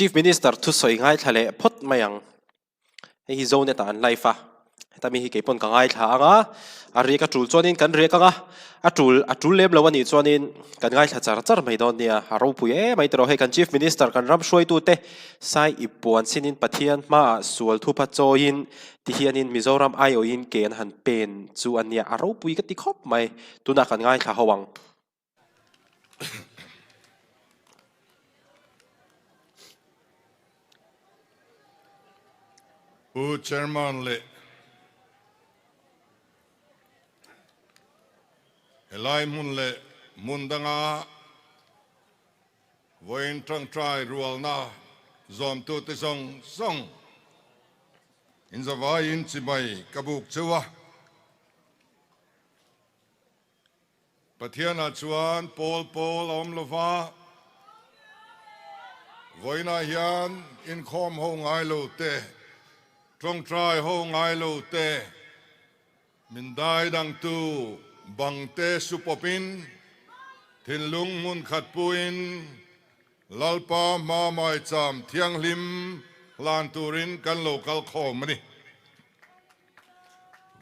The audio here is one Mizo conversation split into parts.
Chief Minister thusawi ngaithla leh phawt mai ang. Hei hi Zonet ah an live a, heta mi hi keipawn ka ngaithla ang a, a riak a tul chuanin kan riak ang a, a tul a tul lem lo a nih chuanin kan ngaithla char char mai dawn nia, a ropui em mai tawh hei kan Chief Minister kan ram hruaitute Sai ip puan chinin Pathian hmaah sual thupa chawiin ti hianin Mizoram aiawhin ke an han pen chu a nia, a ropui ka ti khawp mai, tunah kan ngaithla ho ang. Pu Chairman leh helai hmun leh hmun danga vawiin tangtai rualna zawmtute zawng zawng inzavaiin chibai ka buk cheu a. Pathianah chuan pawl pawl a awm lo va, vawiinah hian inkhawm ho ngai lo te, tawngtai ho ngai lo te, min dai dangtu bang te su pawpin, thinlung hmun khat puin Lalpa hma maicham thianghlim hlan turin kan lo kal khawm a ni.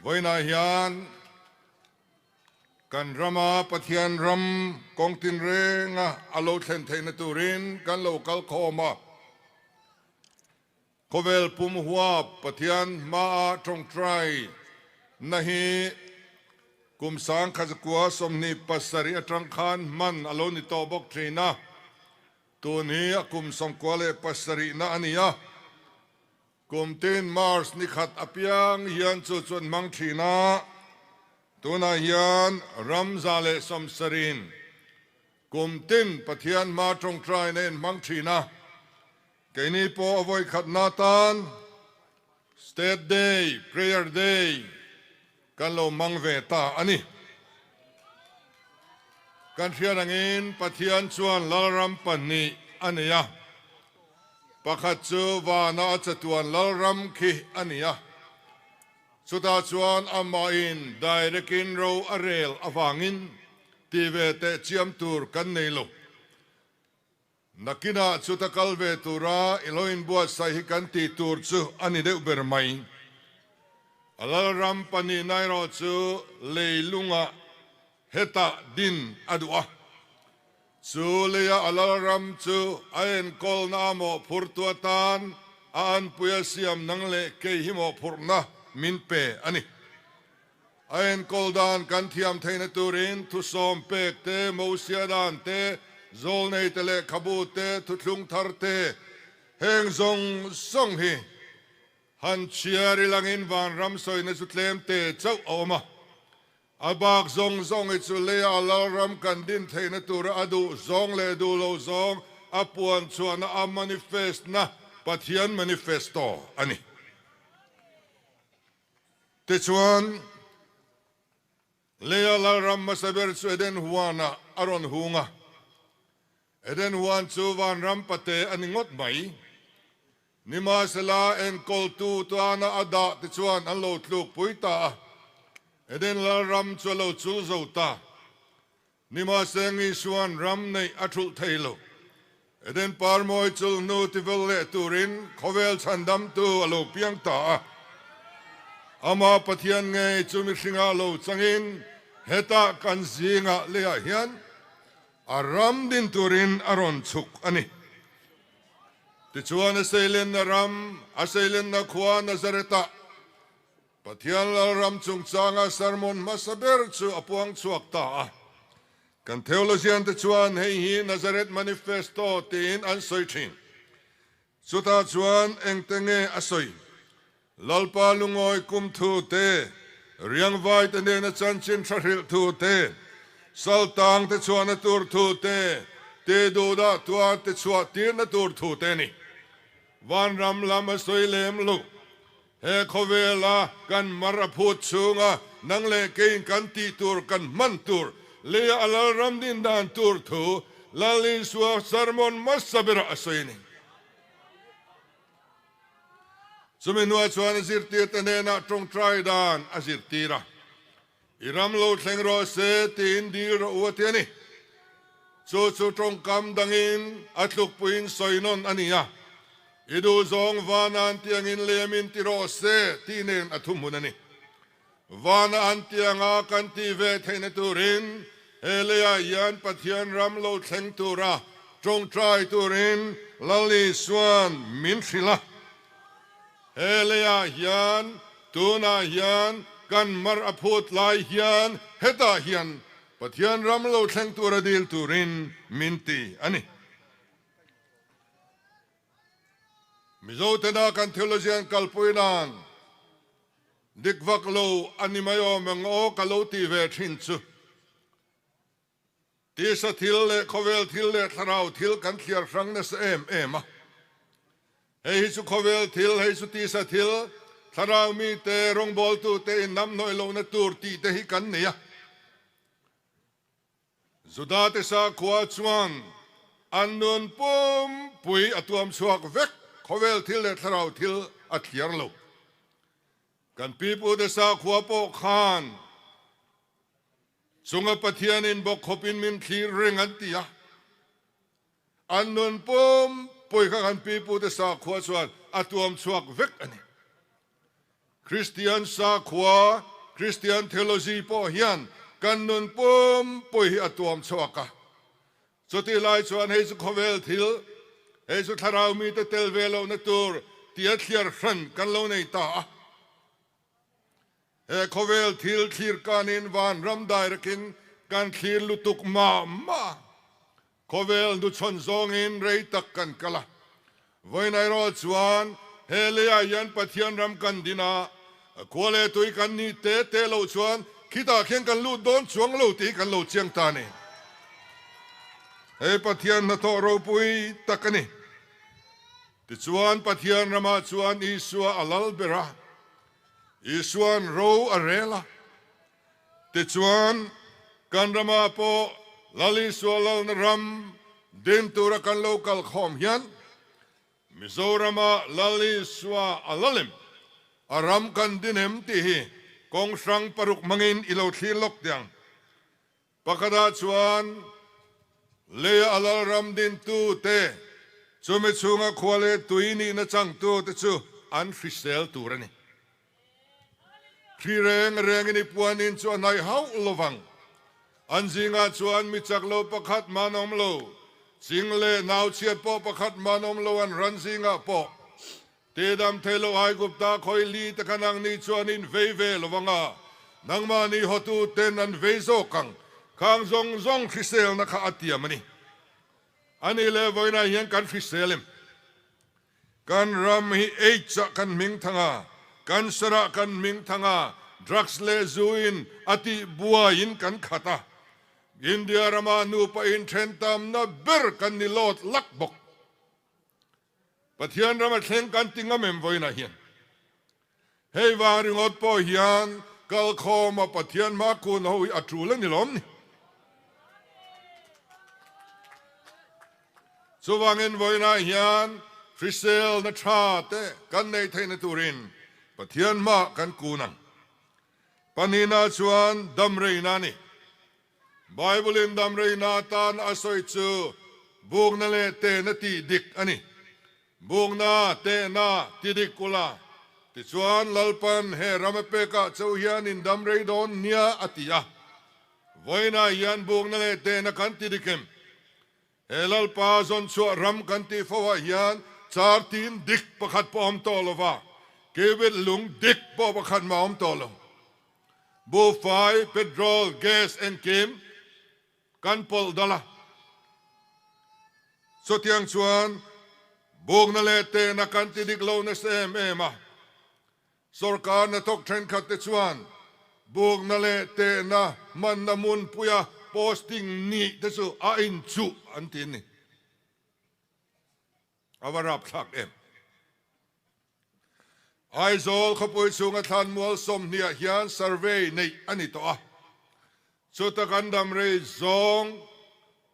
Vawiinah hian Kan rama Pathian ram kawng tinrenga a lo thlen theihna turin kan lo kal khawm a. Khawvel pum huap Pathian hmaa tawngtai na hi kum 1927 atang khan hman a lo ni tawh bawk thin a, tun hi a kum 97 na a ni a. Kum tin March ni khat apiang hian chu chuan hmang thin a, tunah hian ram 170 in kum tin Pathian hma tawngtaina in hmang thin a, keini pawh a vawi khatna tan State Day, Prayer Day kan lo hmang ve ta a ni. Kan hriat angin Pathian chuan Lalram pahnih a nei a, Pakhat chu vana a chatuan Lalram khi a ni a, chutah chuan amahin direct-in ro a rel avangin ti ve teh chiam tur kan nei lo. Nakinah chuta kal ve tura i lo inbuatsaih hi kan tih tur chu a ni deuh ber mai. A Lalram pahnihna erawh chu leilungah hetah din a duh a. Chu leia a lalram chu a enkawlna a mawhphurtu atan a anpui a siam nang leh kei hi mawhphurhna min pe a ni. A enkawl dan kan thiam theihna turin thusawm pek te, Mosia dan te, zawlnei te lehkhabu te, thuthlung thar te, heng zawng zawng hi han chhiar ilangin vanram sawina chu tlem te chauh a awm a. A bak zawng zawng hi chu leia a lalram kan din theihna tura a duh zawng leh duh lo zawng a puan chhuahna a manifest na Pathian manifesto a ni. Tichuan, leia lalram hmasa ber chu Eden huanah a rawn hung a. Eden huan chu vanram pate a ni ngawt mai. Nimahsela, enkawltu tana a dah te chuan an lo tlukpui ta a, Eden lalram chu a lo chul zo ta. Nimahse, Ngisuan ram neih a thulh thei lo. Eden parmawi chul hnu tivel leh turin khawvel chhandamtu a lo piang ta a. Amah Pathian ngei chu mihringah lo changin hetah kan zingah leiah hian a ram din turin a rawn chhuk a ni. Tichuan a seilenna ram, a seilenna khua Nazareth-ah Pathian Lalram chungchanga sermon hmasa ber chu a puang chhuak ta a. Kan theologian te chuan hei hi Nazareth Manifesto tiin an sawi thin. Chutah chuan engte nge a sawi? Lalpa lungawi kum thu te, riangvai te nena chanchin tha hrilh thu te, saltang te chhuahna tur thu te, ti duhdah tuar te chhuah tirna tur thu te a ni. Vanram lam a sawi lem lo. He khawvela kan mar a phut chhunga nang leh keiin kan tih tur kan hman tur leia a Lalram din dan tur thu Lal Isua sermon hmasa berah a sawi a ni. Chumi hnuah chuan a zirtirte hnenah tawngtai dan a zirtir a, I ram lo thleng rawh se tiin dil rawh u a ti a ni. Chu chu tawngkam dangin a tlukpuiin sawi nawn a ni a. I duhzawng vana an tiangin lemin ti rawh se tih nen a thuhmun a ni. Vana an tianga kan tih ve theihna turin he leiah hian Pathian ram lo thleng tura tawngtai turin Lal Isua'n min hrilh a. He leiah hian tunah hian kan mar a phut lai hian hetah hian Pathian ram lo thleng tura dil turin min ti a ni. Mizo tena kan theologian kalpui nan dik vak lo a ni mai awm eng aw ka lo ti ve thin chu. Tisa thil leh khawvel thil leh thlarau thil kan thliar hrang nasa em em a. Hei hi chu khawvel thil, hei chu tisa thil, thlarau mite, rawngbawltute innamhnawih lohna tur tih te hi kan nei a. Judate sakhua chuan an nun pumpui a tuam chhuak vek, khawvel thil leh thlarau thil a thliar lo. Kan pipute sakhua pawh khan chunga Pathianin bawk khawpin min thlir reng an ti a. An nun pumpui kha kan pipute sakhua chuan a tuam chhuak vek a ni. Kristian sakhua, Kristian theology pawh hian kan nun pumpui hi a tuam chhuak a. Chutih lai chuan hei chu khawvel thil, hei chu thlarau mite tel ve lohna tur tia thliar hran kan lo nei ta a. He khawvel thil thlir kanin vanram dairakin kan thlir lutuk mah mah a. Khawvel hnuchhawn zawngin rei tak kan kal a. Vawiin erawh chuan he leiah hian Pathian ram kan din a, khua leh tui kan nih te te loh chuan khitah khian kan lut dawn chuang lo tih hi kan lo chiang ta a ni. Hei Pathian hnathawh ropui tak a ni. Tichuan Pathian ramah chuan Isua a lal ber a, Isua'n ro a rel a. Tichuan, kan ramah pawh Lal Isua lalna ram din tura kan lo kal khawm hian Mizorama Lal Isua a la lem, a ram kan din em tih hi kawng hrang paruk hmangin i lo thlir lawk teh ang. Pakhatah chuan leia a lal ram dintute chumi chhunga khua leh tui nihna changtute chu an hrisel tur a ni. Thli reng rengin i puanin chu a hnaih hauh lovang. An zingah chuan mi chak lo pakhat man awm lo, ching leh nau chhiat pawh pakhat man awm lo an ran zingah pawh. Tidam thei lo Aigupta khawi li te kha nangni chuan in vei ve lovang a, nangmahni hotu ten an vei zawk ang, khang zawng zawng hriselna kha a tiam a ni. A nih leh vawiinah hian kan hrisel em? Kan ram hi AIDS ah kan hming thang a, cancer ah kan hming thang a, drugs leh zu in a tih buaiin kan khat a. India rama nupa inthen tamna ber kan ni lawt lak bawk. Pathian rama thleng kan ti ngam em vawiinah hian? Hei vang ringawt pawh hian kalkhawma Pathian hma kun ho hi a tul a ni lawm ni. Chuvangin vawiinah hian hriselna tha te kan neih theihna turin Pathian hma kan kun ang. Pahnihna chuan damreina a ni. Bible-in damreina atan a sawi chu bukna leh tehna tih dik a ni. Bukna, tehna ti dik ula, tichuan Lalpan he ram a pekah chauh hian in damrei dawn nia a ti a. Vawiinah hian bukna leh tehna kan ti dik em? He Lalpa zawnchhuah ram kan tih fo ah hian char tin dik pakhat pawh a awm tawh lo va, cubit lung dik pawh pakhat mah a awm tawh lo. Buhfai, petrol, gas engkim kan pawlh dal a. Chutiang chuan bukna leh tehna kan ti dik lo nasa em em a. Sorkar hnathawk thenkhat te chuan bukna leh tehna hmanna hmunpuia posting nih te chu a inchuh an ti a ni. A va rapthlak em. Aizawl khawpui chhunga thlanmual sawmhniah hian survey neih a ni tawh a, chuta kan damrei zawng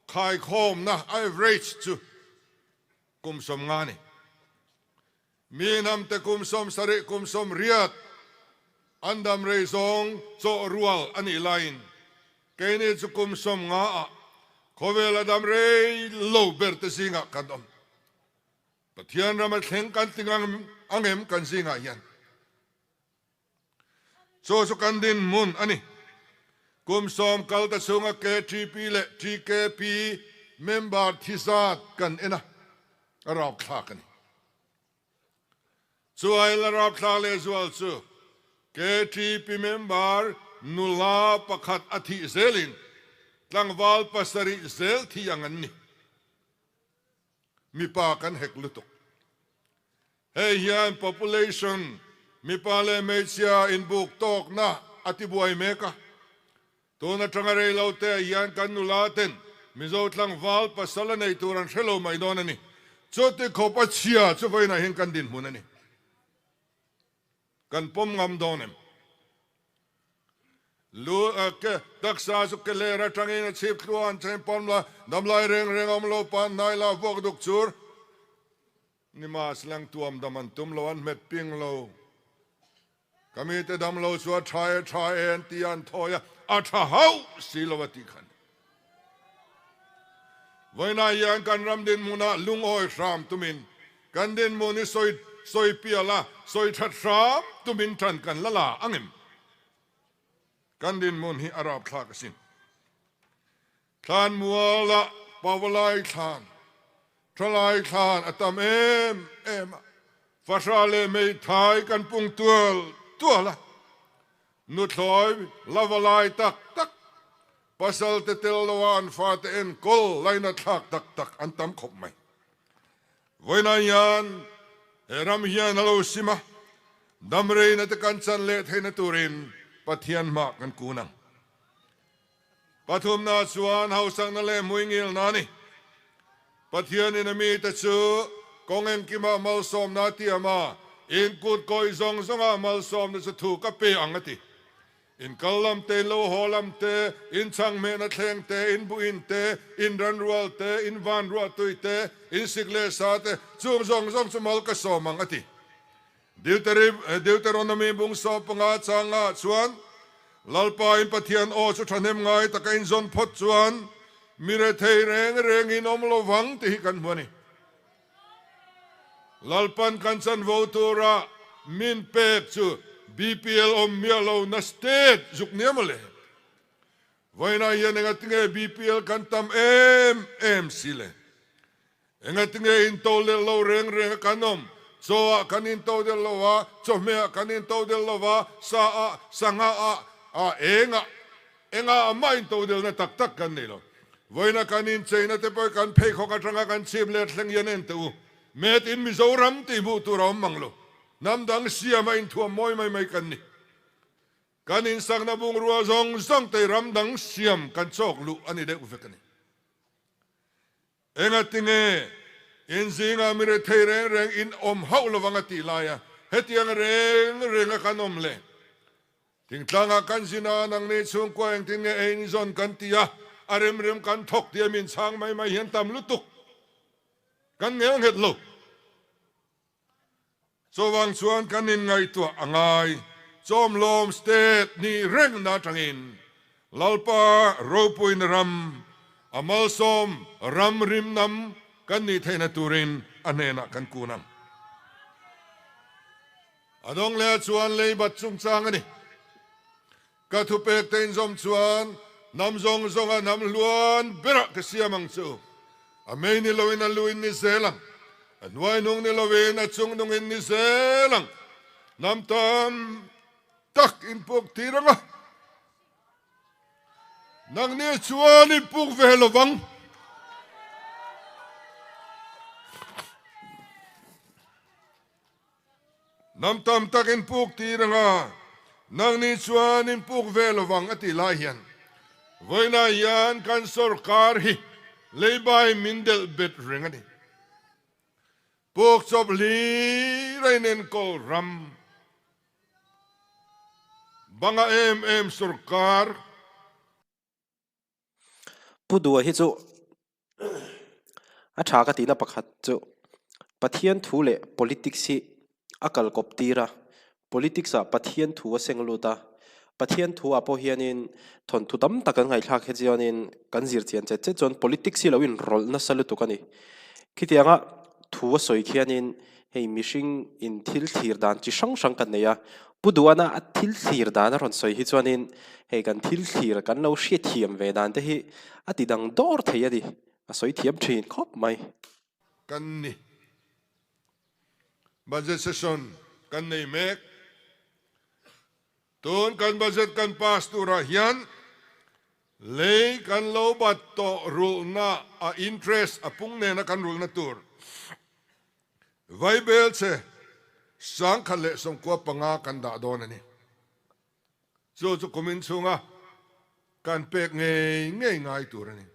khaikhawmna average chu kum 50 a ni. Mi hnamte kum 70 kum 80 an damrei zawng chawh rual a nih laiin keini chu kum 50 ah khawvela damrei lo ber te zingah kan awm. Pathian rama thleng kan ti ang em kan zingah hian? Chu chu kan dinhmun a ni. Kum sawm kal ta chhunga KTP leh TKP member thi zat kan en a, a rapthlak a ni. Chuai la rapthlak lehzual chu KTP member nula pakhat a thih zelin tlangval pasarih zel thi ang an ni. Mipa kan hek lutuk. Hei hian population, mipa leh hmeichhia inbuk tawkna a tibuai mek a. Tun atanga rei lo te hian kan nula ten Mizo tlangval pasal a nei tur an hre lo mai dawn a ni. Chuti khawp a chhia chu vawiinah hian kan dinhmun a ni. Kan pawm ngam dawn em? Lu ke taksa chu ke ler atangin a chhip thluan chen pawm la, damlai reng reng awm lo pan hnai la vuak duk chur. Nimahslang tuam dam an tum lo, an hmet ping lo. Ka mite dam lo chu a tha e, tha e an ti a, an thawi a, a tha hauh si lo a tih kha a ni. Vawiinah hian kan ram dinhmunah lungawi hram tumin kan dinhmun hi sawi sawi pial a, sawi that hram tumin tan kan la la ang em? Kan dinhmun hi a rapthlak asin. Thlanmualah Pavalai thlan, Thalai thlan a tam em em a, Fahra leh Meithai kan pung tual tual a, nuthlawi la va lai tak tak, pasal te tel loa an fate enkawl laina thlak tak tak an tam khawp mai. Vawiinah hian he ram hian a lo sim a, damreina te kan chan leh theihna turin Pathian hmah kan kun ang. Pathumna chuan hausakna leh hmuingilna a ni. Pathianin a mite chu kawng engkimah malsawmna a tiam a, in kut kawih zawng zawngah malsawmna chu thu ka pe ang a ti. In kal lam te, in lo haw lam te, in chhanghmehna thleng te, in buhin te, in ranrual te, in vanruah tui te, in sik leh sa te, chung zawng zawng chu mal ka sawm ang a ti. Deuteronomy bung 15 changah chuan, Lalpa in Pathian aw chu thahnem ngai taka in zawn phawt chuan mi rethei reng reng in awm lo vang tih hi kan hmu a ni. Lalpan kan chanvo tura min pek chu BPL awm miah lo na state zuk nia mawle. Vawiinah hian engatinge BPL kan tam em em si le? Engatinge into leh lo reng reng a kan awm? Chaw ah kan into del lo a, chawhmeh ah kan into del lo va, sa ah, sangha ah, ah eng ah, engah ah mah into delna tak tak kan nei lo. Vawiina kan incheina te pawh kan pheikhawk atanga kan chhip let thleng hian en teh u. Made in Mizoram tih hmuh tur a awm mang lo. Hnam dang siam a inthuam mawi mai mai kan ni. Kan insakna bungrua zawng zawng te ram dang siam kan chawk luh a ni deuh vek a ni. Engatinge in zingah mi rethei reng reng in awm hauh lovang a tih laia hetiang reng renga kan awm le? Thingtlangah kan zin a, nangni chhungkua engtin nge ei in zawn kan ti a, a rem rem kan thawk tih a min chhang mai mai hian tam lutuk kan ngel nghet lo. Chuvang chuan kan inngaihtuah a ngai. Chawmlawm state nih rengna atangin Lalpa ropuina ram, a malsawm ram rimnam kan nih theihna turin a hnenah kan kun ang. A dawng leh chuan leibat chungchang a ni. Ka thupek te inzawm chuan hnam zawng zawnga hnam hluan berah ka siam ang chu. A mei ni loin a lu in ni zel ang, a hnuai hnung ni loin a chung nung in ni zel ang. Hnam tam tak in puk tir ang a, nangni chuan in puk ve lo vang. Hnam tam tak in puk tir ang a, nangni chuan in puk ve lo vang a tih lai hian vawiinah hian kan sorkar hi leibai min delh bet reng a ni. Puk chawp hlir a inenkawl ram banga em em sorkar. Pu Dua hi chu a tha ka tihna pakhat chu Pathian thu leh politics hi a kal kawp tir a, politics ah Pathian thu a seng lut a, Pathian thu ah pawh hianin thawnthu tam tak kan ngaihthlak hi chuanin kan zir chian chet chet chuan politics hi lo inrawlh nasa lutuk a ni. Khitianga. thu a sawi khianin hei mihring in thil thlir dan chi hrang hrang kan nei a, Pu Duhana a thil thlir dan a rawn sawi hi chuanin hei kan thil thlir kan lo hriatthiam ve dan te hi a ti dang dawr thei a ni, a sawi thiam thin khawp mai. Kan ni. Budget session kan nei mek. Tun kan budget kan pass turah hian lei kan lo bat tawh rulhna a interest a pung nena kan rulhna tur vaibel che 1095 kan dah dawn a ni. Chu chu kumin chhunga kan pek ngei ngei ngai tur a ni.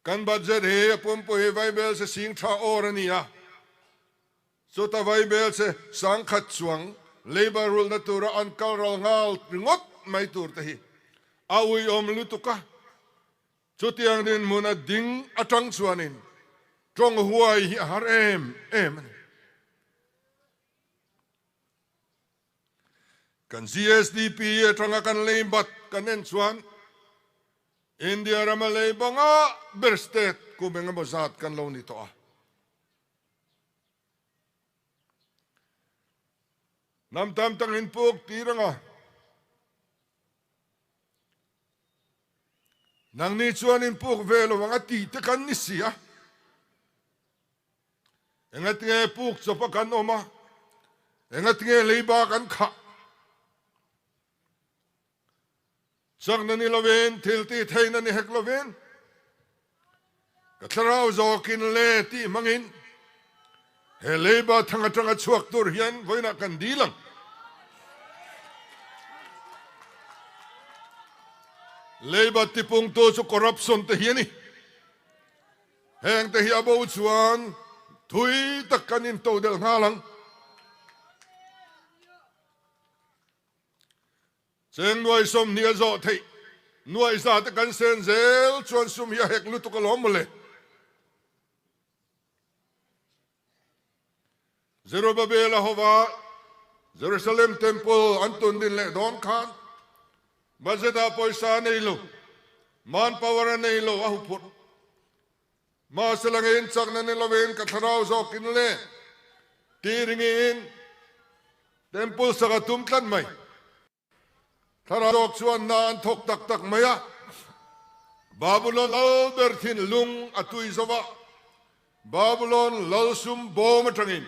Kan budget hi a pumpui hi vaibel che sing tha awr a ni a. Chuta vaibel che 10,000 chuang labour rulhna tura an kal ral nghal ringawt mai tur te hi a uiawm lutuk a. Chutiang dinhmun a ding atang chuanin tawng huai hi a har em em a ni. Kan GSDP atanga kan lei bat kan en chuan India rama lei banga ber state kum engemaw zat kan lo ni tawh a. Hnam tam tak in puk tir anga nangni chuan in puk ve lo ang a tih te kan ni si a. Engatinge puk chawpa kan awm a, engatinge leiba kan khah? Chakna ni lovin, thil tih theihna ni hek lovin, ka thlarau zawkin le tih hmangin he leiba thang atanga chhuak tur hian vawiinah kan dil ang. Leiba tipungtu chu corruption te hi a ni. Heng te hi a bo chuan thui tak kan into delh nghal ang. Cheng nuai 20 a zawh theih nuai za te kan sen zel chuan sum hi a hek lutuk alawm mawle. Zerubbabel a hova Jerusalem Temple an tun din leh dawn khan budget ah pawisa a nei lo, manpower a nei lo a huphurh. Mahse langin chakna ni lovin ka thlarau zawkin le ti ringin Temple sak a tum tlat mai. Thlarau zawk chuan hna an thawk tak tak mai a, Babulon lal ber thinlung a tui zo va, Babulon lal sum bawm atangin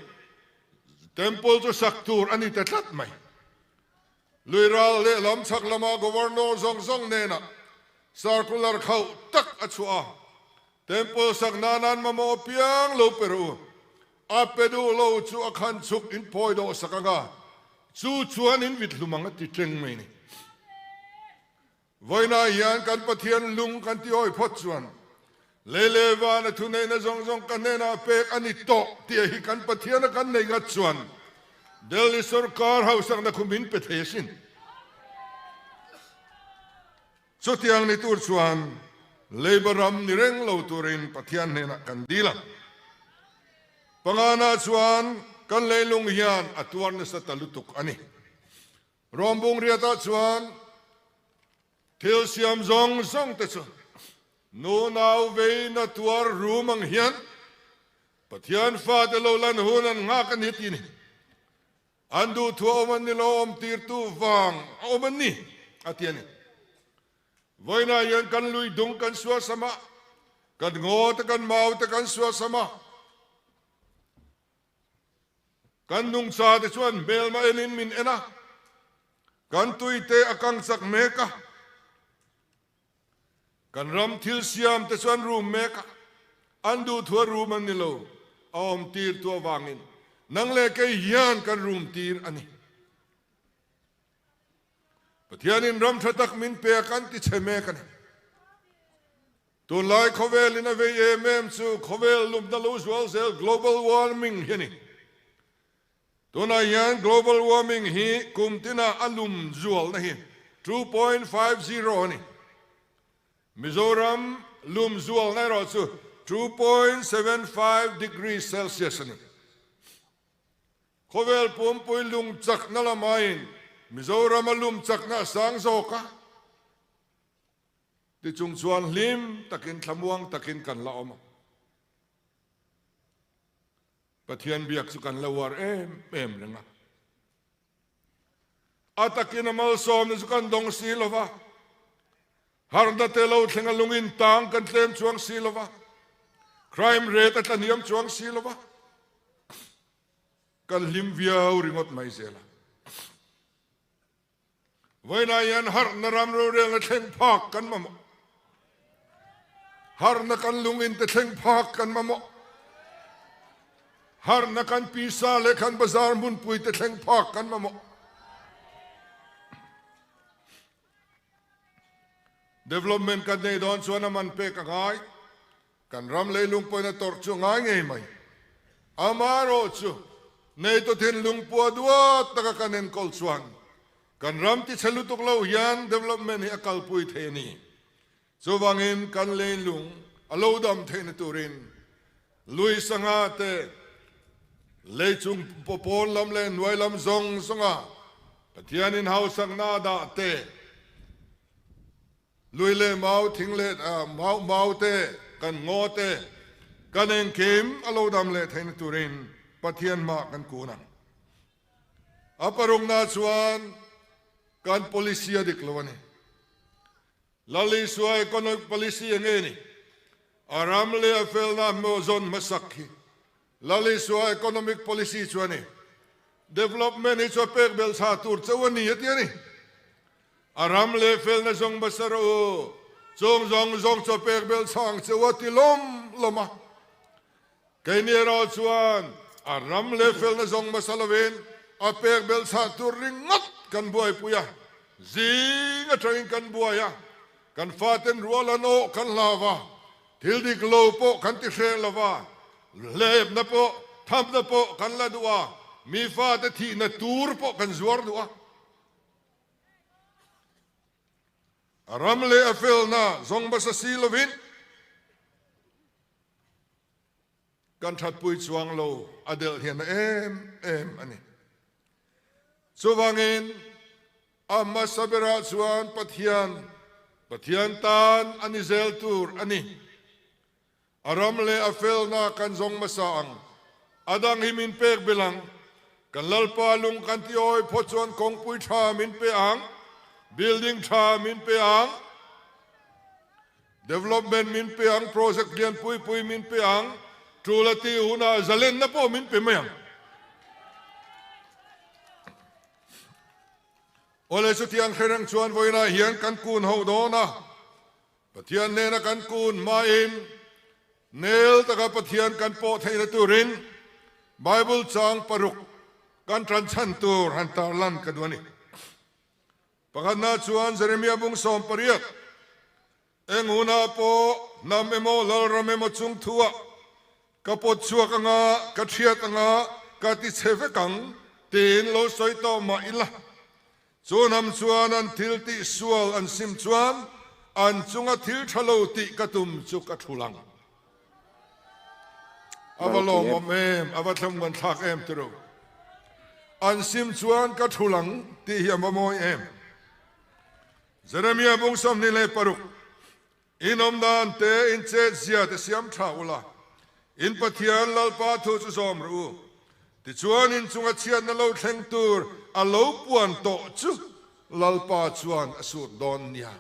Temple chu sak tur a ni ta tlat mai. Lui ral lehlam chhak lama Governor zawng zawng hnenah circular khauh tak a chhuah a, Temple sak nan an mamawh apiang lo pe rawh u, A pe duh lo chu a khan chhuk in phawi dawh sak ang a, chu chuan in vit hlum ang a ti teng mai ni. Vawiinah hian kan Pathian lung kan ti hawi phawt chuan lei leh van a thuneihna zawng zawng ka hnenah pek a ni tawh tih hi kan Pathian a kan nei ngat chuan Delhi sorkar hausakna khu min pe thei asin. Chutiang ni tur chuan Labour ram ni reng lo turin Pathian hnenah kan dil a. Pangana chuan kan leilung hian a tuar nasa ta lutuk a ni. Rawmbung riatah chuan thil siam zawng zawng te chu nu nau veina tuar rum ang hian Pathian fate lo lan hun an nghak a ni ti ni. An duhthua awm an ni lo, awm tirtu vang a awm an ni, a ti a ni. Vawiinah hian kan lui dung kan suasam a, kan ngaw te kan mau te kan suasam a, kan nungcha te chuan hmelma enin min en a, kan tui te a kang chak mek a, Kan ram thil siam te chu an rum mek a, an duhthua rum an ni lo, a awm tir tu avangin nang leh kei hian kan rum tir a ni. Pathianin ram tha tak min pe a kan ti chhe mek a ni. Tunlai khawvelin a vei em em chu khawvel lumna lo zual zel global warming hi a ni. Tunah hian global warming hi kum tina a lum zualna hi 2.50 a ni. Mizoram lum zualna erawh chu 2.75 degree Celsius a ni. Khawvel pumpui lung chakna lamaiin Mizoram a lum chakna a sang zawk a. Tichung chuan hlim takin thlamuang takin kan la awm a. Pathian biak chu kan la uar em em reng a. A takin a malsawmna chu kan dawng si lo va, harna te lo thleng a lungin tang kan tlem chuang si lo va, crime rate a tlahniam chuang si lo va, kan hlim viau ringawt mai zel a. Vawiinah hian harhna ram rorelna thleng phak kan mamawh. Harhna kan lungin te thleng phak kan mamawh. Harhna kan pisa leh kan bazar hmunpui te thleng phak kan mamawh. Development kan nei dawn chuan a man pek a ngai. Kan ram leilung pawhin a tawrh chu a ngai ngei mai. Amaherawh chu, neitu thinlung pua duat taka kan enkawl chuan kan ram tichhe lutuk lo hian development hi a kalpui thei a ni. Chuvangin kan leilung a lo dam theihna turin lui sangha te leichung pawn lam leh hnuai lam zawng zawnga Pathianin hausakna a dah te, Lui leh mau, thing leh mau, mau te, kan ngaw te, kan engkim a lo dam leh theihna turin Pathian hmah kan kun ang. A parukna chuan kan policy a dik lo a ni. Lal Isua economic policy enge ni? A ram leh a felna hmaw zawn hmasak hi Lal Isua economic policy chu a ni. Development hi chu a pek belh chhah tur chauh a ni a ti a ni. A ram leh felna zawng hmasa rawh u, chung zawng zawng chu a pek belh chhah ang chauh a ti lawm lawm a. Keini erawh chuan a ram leh felna zawng hmasa lovin a pek belh chhah tur ringawt kan buaipui a, zing atangin kan buai a, kan faten rual an awh kan hlau a, Thil dik lo pawh kan ti hreh lo va, hlepna pawh, thamna pawh kan la duh a, mi fate thihna tur pawh kan zuar duh a. A ram leh a felna zawng hmasa si lovin kan thatpui chuang lo, a delh hian a em em a ni. Chuvangin a hmasa berah chuan Pathian, Pathian tan a ni zel tur a ni. A ram leh a felna kan zawng hmasa ang. A dang hi min pek belh ang. Kan Lalpa lung kan ti awi phawt chuan kawngpui tha min pe ang, building tha min pe ang, development min pe ang, project lian pui pui min pe ang, tul a tih hunah zalenna pawh min pe mai ang. Awle chutiang hre reng chuan vawiinah hian kan kun ho dawn a, Pathian hnena kan kun hmain nel taka Pathian kan pawh theihna turin Bible chang paruk kan tanchhan tur han tarlan ka duh a ni. Pakhatna chuan Jeremia bung 18, Eng hunah pawh hnam emaw lalram emaw chung thuah ka pawt chhuak anga, ka thiat anga, ka ti chhe vek ang tiin lo sawi tawh mah ila. Chu hnam chuan an thil tih sual an sim chuan an chunga thil tha lo tih ka tum chu ka thul ang. A va lawmawm em, a va thlawmngan thlak em tiro. An sim chuan ka thul ang tih hi a va mawi em. Jeremia bung 26, In awm dan te, in chet zia te siam tha ula, in Pathian Lalpa thu chu zawm rawh u. Tichuan in chunga chhiatna lo thleng tur a lo puan tawh chu Lalpa chuan a sut dawn nia.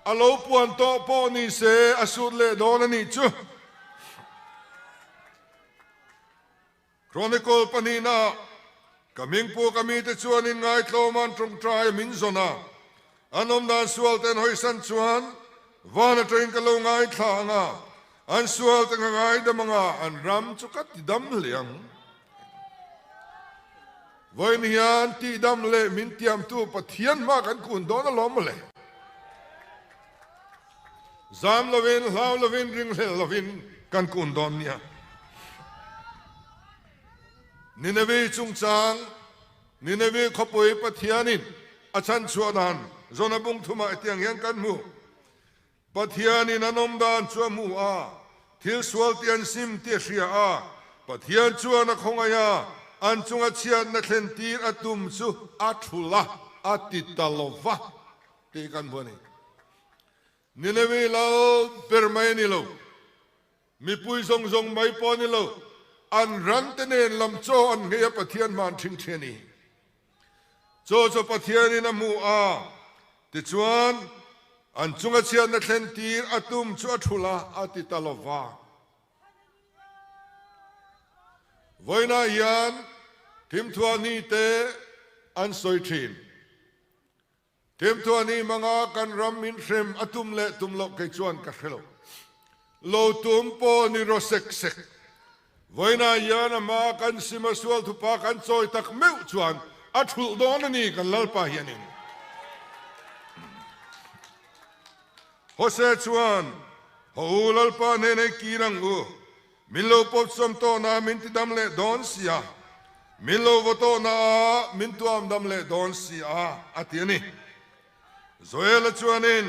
A lo puan tawh pawh ni se a sut leh dawn a nih chu. Chronicle pahnihna Ka hmingpu ka mite chuan in ngaitlawm an tawngtai a min zawn a, an awmdan sual te an hawisan chuan van atangin ka lo ngaithla ang a, an sual te ka ngaidam ang a, an ram chu ka tidam hle ang. Vawiin hian tihdam leh min tiamtu Pathian hma kan kun dawn alawm mawle. Zam lovin, hlau lovin, ringhlel lovin kan kun dawn nia. Nineveh chungchang, Nineveh khawpui Pathianin a chhanchhuah dan Jona bung thumah hetiang hian kan hmu. Pathianin an awm dan chu a hmu a, thil sual tih an sim tih a hria a, Pathian chuan a khawngaih a, an chunga chhiatna thlen tir a tum chu a thul a, a ti ta lo va tih kan hmu a ni. Nineveh lal ber mai a ni lo, mipui zawng zawng mai pawh a ni lo, an rante nen lam chaw an nghei a Pathian hma an ṭhing ṭhi a ni. Chaw chu Pathianin a hmu a, tichuan an chunga chhiatna thlen tir a tum chu a thulh a, a ti ta lo va. Vawiinah hian thimthuahni te an sawi ṭhin. Thimthuahni hmanga kan ram min hrem a tum leh tum loh kei chuan ka hre lo. Lo tum pawh ni rawh sek sek. Vawiinah hian a hmaa kan sim a sual thupa kan chawi tak meuh chuan a thulh dawn a ni kan Lalpa hianin. Hose chuan, Haw u Lalpa hnenah i kir ang u, min lo pawp sawm tawhna min ti dam leh dawn si a, min lo vaw tawhna ah min tuam dam leh dawn si a, a ti a ni. Joela chuanin,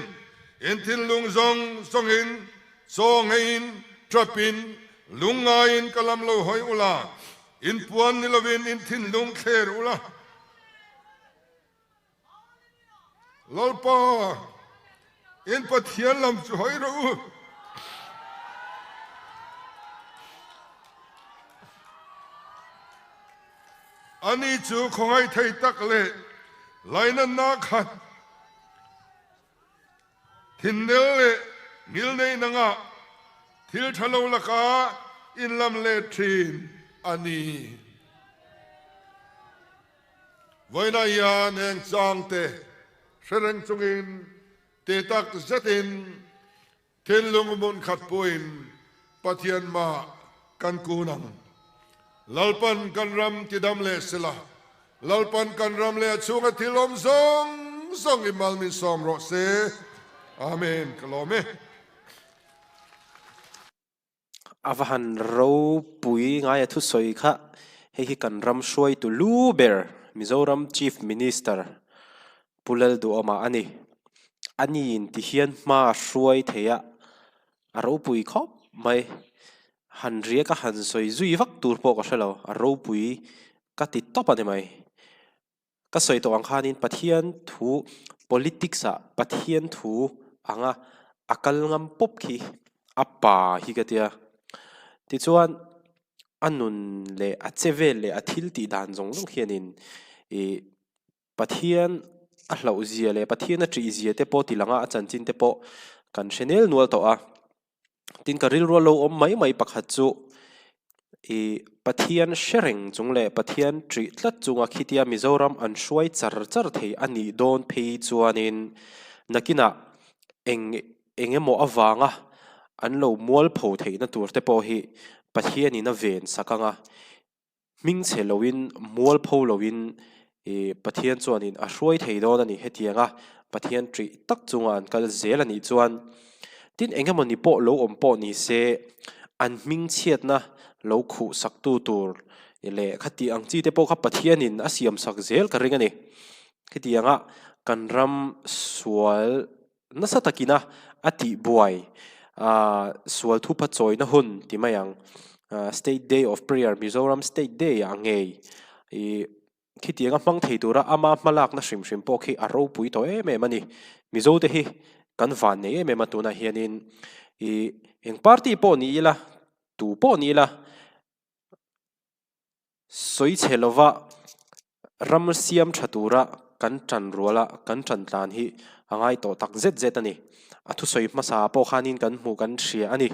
In thinlung zawng zawngin, chaw ngeiin, ṭapin, lungngaiin ka lam lo hawi ula, in puan ni lovin in thinlung thler ula, Lalpa, in Pathian lam chu hawi rawh u. Ani chu khawngaih thei tak leh lainatna khat Thinnel leh ngilneih nangah thil tha lo laka inlam let thin a ni. Vawiinah hian heng changte hre reng chungin ti tak zetin thinlung hmun khat puiin Pathian mah kan kun ang. Lalpan kan ram tidam leh sela, Lalpan kan ram leh a chhunga thil awm zawng zawng i mal min sawm rawh se. Amen. Ka lawm e. A va han ropui ngai a thusawi kha hei hi kan ram hruaitu lu ber Mizoram Chief Minister Pu Lalduhawma a ni. A niin ti hian hma a hruai thei a, a ropui khawp mai. Han riak a han sawi zui vak tur pawh ka hre lo, a ropui ka ti tawp a ni mai. Ka sawi tawh ang khanin Pathian thu politics ah Pathian thu anga a kal ngam pawp khi a pa hi ka tia. Tichuan a nun leh a che vel leh a thil tih dan zawng zawng hianin ih Pathian a hlauh zia leh Pathian a ṭih zia te pawh ti lang a, a chanchin te pawh kan hre nel nual tawh a. Tin ka rilru a lo awm mai mai pakhat chu ih Pathian hre reng chung leh Pathian ṭih tlat chunga khitia Mizoram an hruai char char thei a nih dawn phei chuanin nakinah eng eng emaw avanga an lo mualpho theihna tur te pawh hi Pathianin a ven sak ang a. Hming chhe loin, mualpho loin i Pathian chuanin a hruai thei dawn a ni. Hetianga Pathian ṭih tak chunga an kal zel a nih chuan tin eng emaw ni pawh lo awm pawh ni se, an hming chhiatna lo khuh saktu tur leh khati ang chi te pawh kha Pathianin a siam sak zel ka ring a ni. Khitianga kan ram sual Nasa takina a tihbuai sual thupa chawina hun ti mai ang. State Day of Prayer, Mizoram State Day ah ngei i khitianga hmang thei tura ama hmalakna hrim hrim pawh khi a ropui tawh em em a ni. Mizo te hi kan van nei em em a tunah hianin i eng party pawh ni ila, tu pawh ni ila, Sawi chhe lova ram siam tha tura kan tan ruala kan tan tlan hi a ngai tawh tak zet zet a ni. A thusawi hmasa pawh khanin kan hmuh kan hria a ni.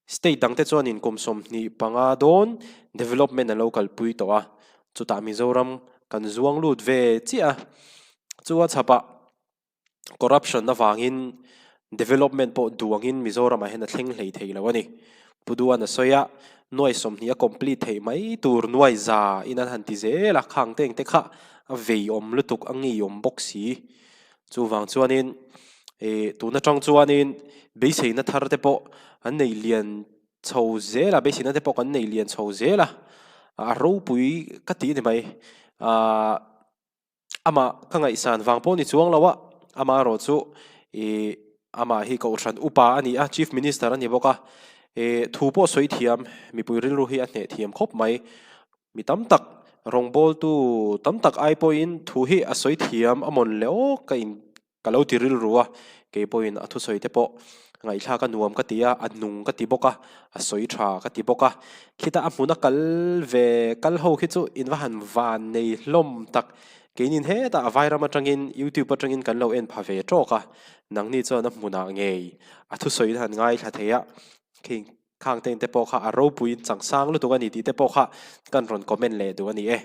State dangte chuanin kum 25 dawn development an lo kalpui tawh a, chutah Mizoram kan zuang lut ve chiah a, chu a chhapah corruption avangin development pawh duangin Mizoramah hian a thleng hlei thei lo a ni. Pu Duan a sawi a, nuai 20 a complete theih mai tur nuai za in an han ti zel a, khang te engte kha a vei awm lutuk a ngei awm bawk si. Chuvang chuanin ih tun atang chuanin beiseina thar te pawh an nei lian chho zel a, beiseina te pawh kan nei lian chho zel a, a ropui ka ti a ni mai. Ahh. Amah ka ngaihsan vang pawh ni chuang lo a, amah erawh chu ih amah hi Kohhran upa a ni a, Chief Minister a ni bawk a, ih thu pawh sawi thiam, mipui rilru hi a hneh thiam khawp mai. Mi tam tak, rawngbawltu tam tak ai pawhin thu hi a sawi thiam a mawn le aw ka in ka lo ti rilru a. Kei pawhin a thusawi te pawh ngaihthlak a nuam ka ti a, a nung ka ti bawk a, a sawi tha ka ti bawk a. Khita a hmuna kal ve kal ho khi chu in va han van nei hlawm tak. Keinin hetah a vairam atangin YouTube atangin kan lo en pha ve tawk a, nangni chuan a hmunah ngei a thusawi in han ngaithla thei a, khing khang te in te pawh kha a ropuiin changsang lutuk a ni tih te pawh kha kan rawn comment leh duh a ni e.